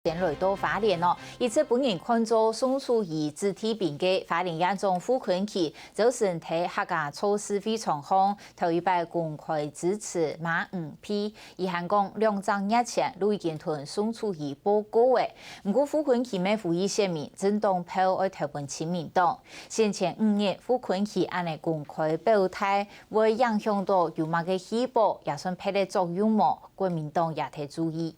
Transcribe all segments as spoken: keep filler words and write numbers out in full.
先來到花蓮哦，一直分人看做宋楚瑜子弟兵个花蓮縣長傅崑萁，朝晨在客家造勢會場項頭一擺公開支持馬英九。佢還講，兩隻月前就已經同宋楚瑜報告了，毋過傅崑萁乜呼籲選民政黨票愛投分親民黨。先前五月，傅崑萁恁呢公開表態，會影響到有麼个棄保，也算嗶嗶作用無？國民黨也忒注意。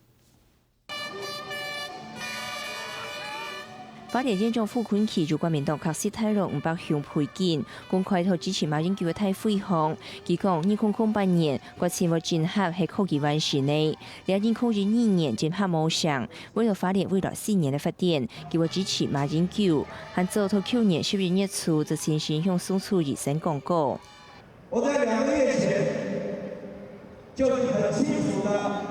花蓮縣長傅崑萁有國民黨客席大老吳伯雄陪緊，公開投支持馬英九个大會項。佢講，二空空八年決心會整合係靠佢完成个，這二空一二年整合無成，為了花蓮未來四年个發展，佢會支持馬英九。還早在舊年十一月初就親身向宋楚瑜先講過。 我在兩個月前就已經很清楚地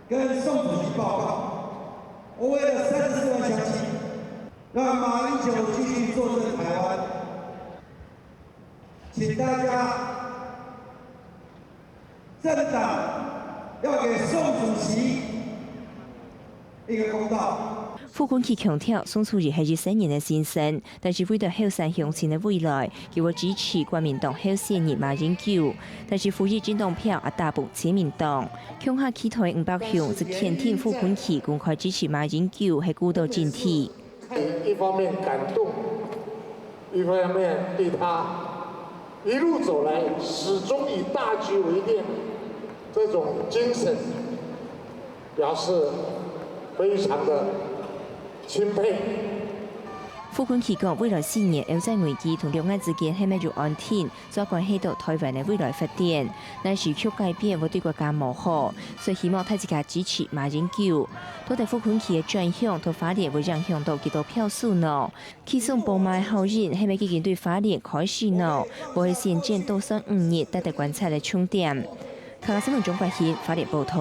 跟宋主席報告，我為了三十四萬鄉親，讓馬英九繼續坐鎮台灣，請大家政黨要給宋主席一個公道。傅崑萁強調，宋楚瑜係一生人个先生， 但是為著後生鄉親个未來，佢會支持國民黨候選人馬英九，但是呼籲政黨票也打分親民黨。共下企台吳伯雄就肯定傅崑萁公開支持馬英九係顧到政體。一方面感動，一方面對他一路走來始終以大局為念這種精神，表示非常的欽佩。傅崑萁講，未來四年，歐債危機同兩岸之間係毋係有安定，就關係到台灣个未來發展。若時局改變會對國家無好，所以希望大自家支持馬英九。到底傅崑萁个轉向，對花蓮會影響到幾多票數呢？ 其中，寶馬个效應係毋係已經對花蓮開始呢？無係選戰倒算五日，值得觀察个重點。客家新聞鍾國興，花蓮報導。